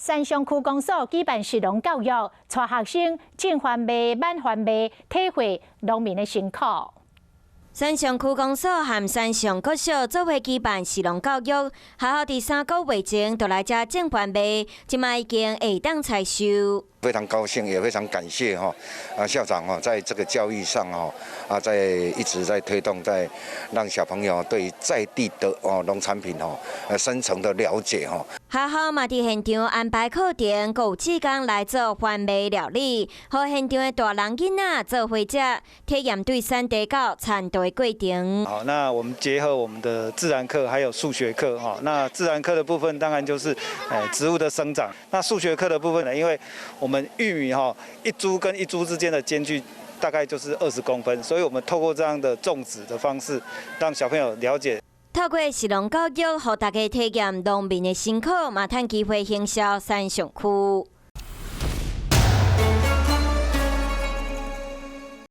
山上區公所舉辦食農教育，帶學生種番麥、挽番麥，體會農民的辛苦。山上區公所和山上國小做伙舉辦食農教育，學校佇3個月前就來遮種番麥，這擺已經會當採收。非常高興，也非常感謝哈啊校長哈，在這個教育上哦啊，在一直在推動，在讓小朋友對在地的哦農產品哦深層的了解哈。學校嘛佇現場安排課程，閣有志工來做番麥料理，予現場的大人囡仔做伙食，體驗對產地到餐桌的過程。好，那我們結合我們的自然課還有數學課哈。那自然課的部分當然就是植物的生長，那數學課的部分呢，因為我們玉米哈一株跟一株之間的間距大概就是20公分，所以我們透過這樣的種植的方式，讓小朋友了解。透過食農教育，予大家體驗農民的辛苦，嘛趁機會行銷山上區。